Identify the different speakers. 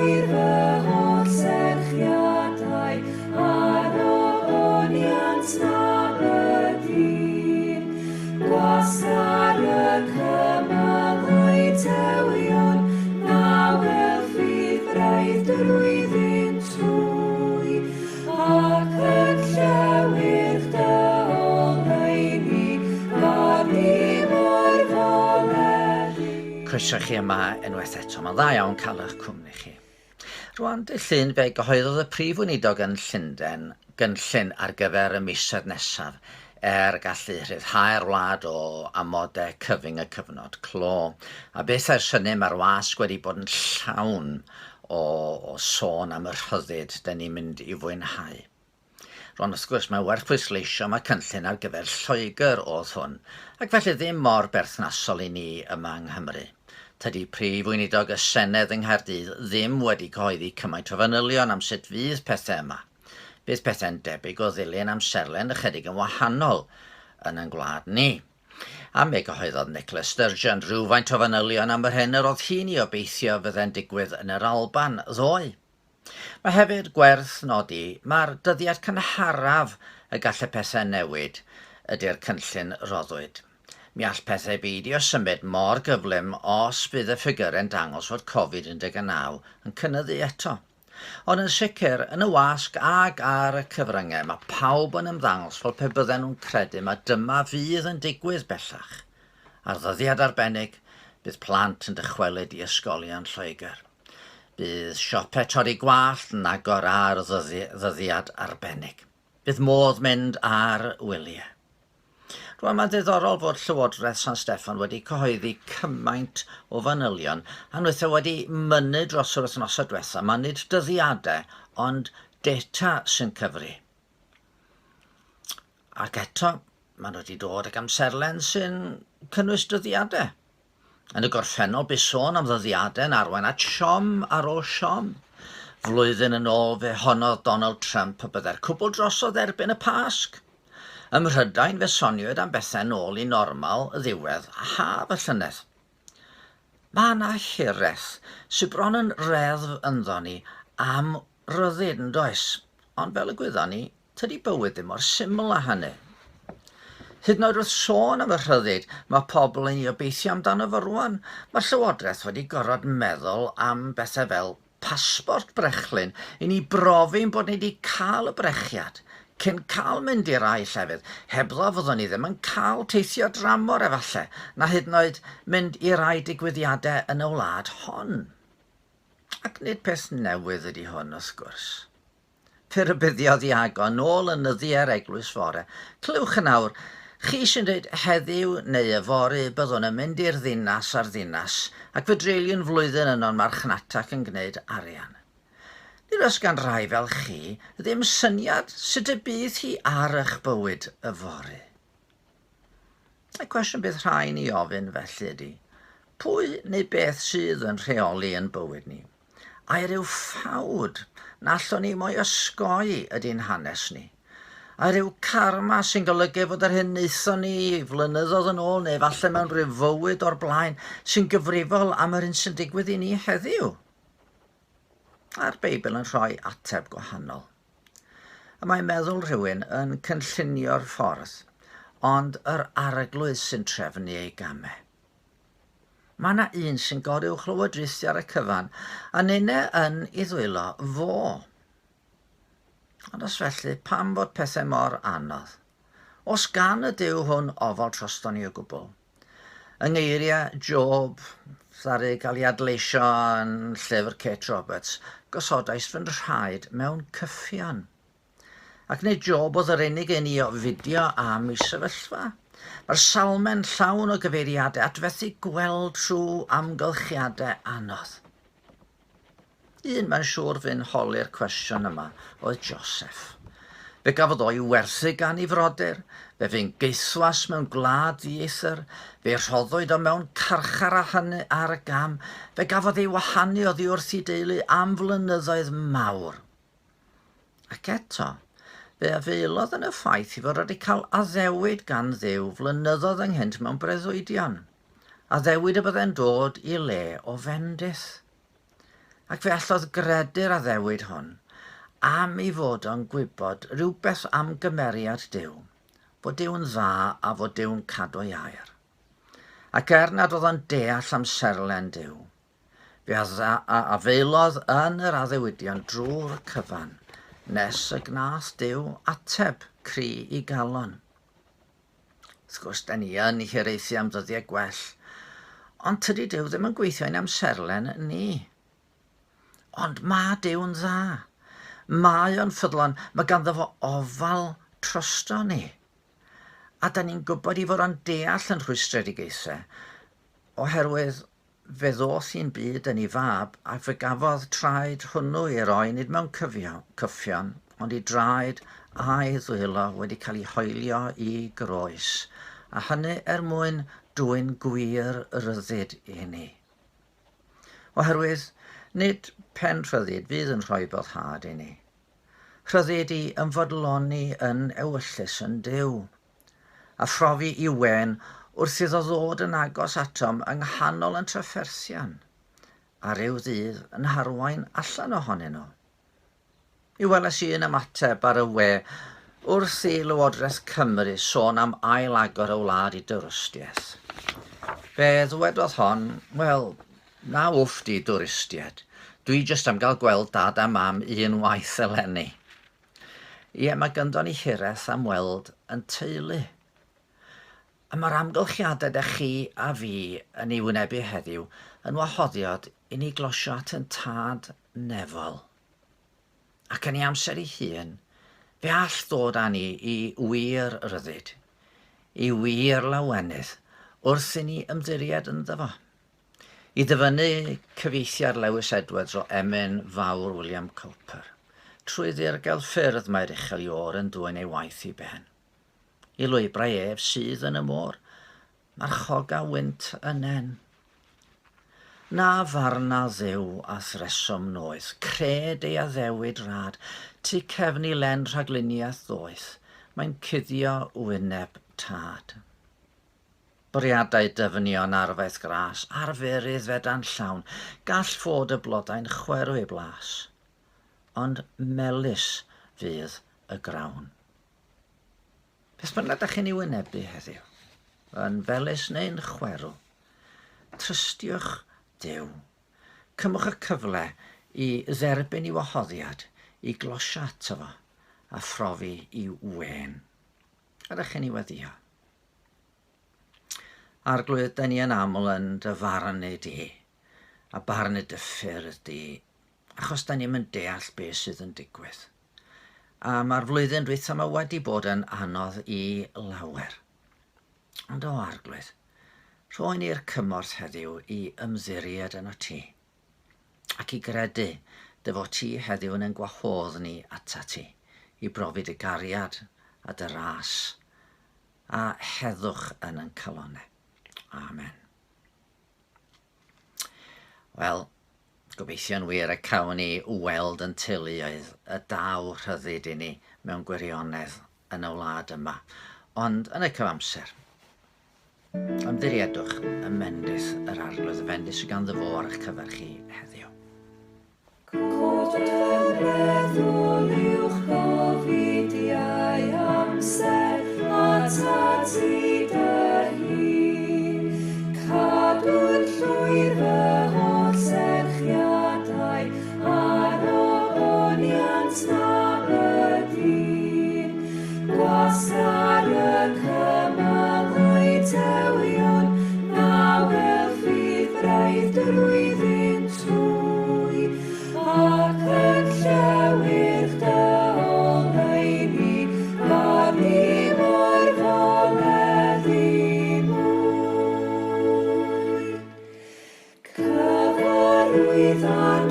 Speaker 1: Llwyr fy holl serchiadau ar ogoniant mab y dyn. Gwasgar y cymylau tewion, na wel ffydd braidd drwyddynt hwy, ac yn llewyrch dy oleuni, gad i mor foleddu.
Speaker 2: Croeso chi yma unwaith eto. Mae'n dda iawn cael eich cwmni chi. Rwan, dydd Llun fe gyhoeddodd y Prif Weinidog yn Llundain gynllun ar gyfer y misoedd nesaf er gallu rhyddhau'r wlad o amodau cyfyng y cyfnod clo. A beth ers hynny mae'r wasg wedi bod yn llawn o, o sôn am y rhyddid dyn ni'n mynd i fwynhau. Rwan, wrth gwrs, mae werth pwysleisio mae cynllun ar gyfer Lloegr oedd hwn, ac felly ddim mor berthnasol i ni yma yng Nghymru. Tydi Prif Weinidog y Senedd yng Nghaerdydd ddim wedi cyhoeddi cymaint o fanylion am sut fydd pethau yma. Bydd pethau'n debyg o ddilyn amserlen ychydig yn wahanol yn ein gwlad ni. A mi gyhoeddodd Nicola Sturgeon rywfaint o fanylion am yr hyn yr oedd hi'n ei obeithio fydde'n digwydd yn yr Alban ddoe. Mae hefyd gwerth nodi mae'r dyddiad cynharaf y gall y pethau newid ydy'r cynllun roddwyd. Mi all pethau beidio symud mor gyflym os bydd y ffigyrau'n dangos fod Covid 19 yn cynyddu eto. Ond yn sicr, yn y wasg ag ar y cyfryngau, mae pawb yn ymddangos fel pe bydden nhw'n credu mai dyma fydd yn digwydd bellach. Ar ddyddiad arbennig, bydd plant yn dychwelyd i ysgolion Lloegr. Bydd siopau torri gwallt yn agor ar ddyddiad arbennig. Bydd modd mynd ar wyliau. Rwan mae'n ddiddorol fod Llywodraeth San Steffan wedi cyhoeddi cymaint o fanylion a nhwythau wedi mynnu dros yr wythnosau diwetha ma nid dyddiadau ond data sy'n cyfri. Ac eto, maen nhw wedi dod ag amserlen sy'n cynnwys dyddiadau. Yn y gorffennol bu sôn am ddyddiadau yn arwain at siom ar ôl siom. Flwyddyn yn ôl fe honnodd Donald Trump y byddai'r cwbl drosodd erbyn y Pasg. Ym Mhrydain fe soniwyd am bethau'n ôl i normal ddiwedd haf y llynedd. Mae yna hiraeth sydd bron yn reddf ynddo ni am ryddid, yn does? Ond fel y gwyddon ni, Tydi bywyd ddim mor syml â hynny. Hyd yn oed wrth sôn am y rhyddid mae pobl yn ei obeithio amdano fo rwan, mae'r Llywodraeth wedi gorfod meddwl am bethau fel pasbort brechlyn i ni brofi ein bod ni wedi cael y brechiad cyn cael mynd i rai llefydd. Hebddo fyddwn ni ddim yn cael teithio dramor efallai, na hyd yn oed mynd i rai digwyddiadau yn y wlad hon. Ac nid peth newydd ydy hwn, wrth gwrs. Fe rybuddiodd Iago nôl yn nyddiau'r eglwys fore. Clywch yn awr, chi sy'n dweud heddiw neu yfory byddwn yn mynd i'r ddinas a'r ddinas, ac fe dreuliwn flwyddyn yno'n marchnata ac yn gwneud arian. Nid oes gan rai fel chi ddim syniad sut y bydd hi ar eich bywyd yfory. Y cwestiwn bydd rhaid ni ofyn felly ydy, pwy neu beth sydd yn rheoli yn bywyd ni? Ai rhyw ffawd na allwn ni mo'i osgoi ydy'n hanes ni? Ai rhyw karma sy'n golygu fod yr hyn wnaethon ni flynyddoedd yn ôl neu falle mewn rhyw fywyd o'r blaen sy'n gyfrifol am yr hyn sy'n digwydd i ni heddiw? A'r Beibl yn rhoi ateb gwahanol. Y mae meddwl rhywun yn cynllunio'r ffordd, ond yr Arglwydd sy'n trefnu ei gamau. Mae yna un sy'n goruwchlywodraethu ar y cyfan, a ninne yn ei ddwylo fo. Ond os felly, pam fod pethau mor anodd? Os gan y Duw hwn ofal troston ni o gwbl? Yng ngeiriau Job, ddaru gael ei adleisio yn llyfr Kate Roberts, gosodais fy nhraed mewn cyffion. Ac nid Job oedd yr unig un i ofidio am ei sefyllfa. Mae'r salmau'n llawn o gyfeiriadau at fethu gweld trwy amgylchiadau anodd. Un mae'n siŵr fu'n holi'r cwestiwn yma oedd Joseph. Fe gafodd o'i werthu gan ei frodyr, fe fu'n gaethwas mewn gwlad ddieithr, fe rhoddwyd o mewn carchar a hynny ar y gam, fe gafodd ei wahanu oddi wrth ei deulu am flynyddoedd mawr. Ac eto, fe afaelodd yn y ffaith ei fod wedi cael addewid gan Dduw flynyddoedd ynghynt mewn breuddwydion. Addewid y byddai'n dod i le o fendith. Ac fe allodd gredu'r addewid hwn am ei fod o'n gwybod rhywbeth am gymeriad Duw, fod Duw'n dda a fod Duw'n cadw ei air. Ac er nad oedd o'n deall amserlen Duw, fe a afaelodd yn yr addewidion drwy'r cyfan, nes y gwnaeth Duw ateb cri i galon. Wrth gwrs, da ni yn hiraethu am ddyddiau gwell, ond tydi Duw ddim yn gweithio i'n amserlen ni. Ond mae Duw'n dda. Mae o'n ffyddlon, mae ganddo fo ofal trosto ni. A da ni'n gwybod i fod o'n deall yn rhwystredigaethau, oherwydd Fe ddoth i'n byd yn ei fab, ac fe gafodd traed hwnnw ei roi nid mewn cyffion, ond ei draed a'i ddwylo wedi cael eu hoelio i groes, a hynny er mwyn dwyn gwir ryddid i ni. Oherwydd nid pen rhyddid fydd yn rhoi boddhad i ni. Rhyddid i ymfodloni yn ewyllys yn Duw. a phrofi i wên wrth iddo ddod yn agos atom yng nghanol yn trafferthion, a rhyw ddydd yn harwain allan ohonyn nhw. Mi weles i un ymateb ar y we wrth i Lywodraeth Cymru sôn am ail-agor y wlad i dwristiaeth. Fe ddywedodd hon, wel, na wfft i dwristiaid, dwi jyst am gael gweld dad a mam un waith eleni. Ie, mae ganddo ni hiraeth am weld yn teulu. A mae'r amgylchiadau da chi a fi yn ei wynebu heddiw yn wahoddiad i ni glosio at yn tad nefol. Ac yn ei amser ei hun, fe all ddod â ni i wir ryddid, i wir lawenydd, wrth i ni ymddiried ynddo fo. I ddyfynnu cyfieithiad Lewis Edwards o emyn fawr William Cowper, trwy ddirgel ffyrdd mae'r uchel Iôr yn dwyn ei waith i ben. I lwybrau ef sydd yn y môr, marchoga wynt y nen. Na farna Dduw a'th reswm noeth, cred ei addewid rad, tu cefn i len rhagluniaeth ddoeth, mae'n cuddio wyneb tad. Bwriadau dyfnion arfaeth gras, arferydd fedan llawn, gall fod y blodau'n chwerw eu blas, ond melys fydd y grawn. Beth bynnag da chi'n ei wynebu heddiw, yn felys neu'n chwerw, trystiwch Duw. Cymwch y cyfle i dderbyn i wahoddiad i glosio ato fo a phrofi i wên. Ydych chi'n ei weddio? Arglwydd, da ni yn aml yn dy farnu di, a barnu dy ffyrdd di, achos da ni'm yn deall be sydd yn digwydd. A mae'r flwyddyn dwytha yma wedi bod yn anodd i lawer. Ond o Arglwydd, rhoi ni'r cymorth heddiw i ymddiried yno ti, ac i gredu dy fod ti heddiw yn ein gwahodd ni ata ti, i brofi dy gariad a dy ras a heddwch yn ein calonnau. Amen. Wel, gobeithio'n wir y cawn ni weld yn teuluoedd y daw rhyddid i ni mewn gwirionedd yn y wlad yma. Ond yn y cyfamser, ymddiriedwch ym mendith yr Arglwydd, y fendith sydd ganddo fo ar eich cyfer chi heddiw.
Speaker 1: Cod y meddwl uwch gofidiau amser atat ti dy hun. Cadw'n llwyr fy holl serchiadau ar ogoniant mab y dyn. Gwasgar y cymylau tewion na wel ffydd braidd drwyddynt hwy, ac yn llewyrch dy oleuni, gad i orfoleddu mwy. Cyfarwydd â'n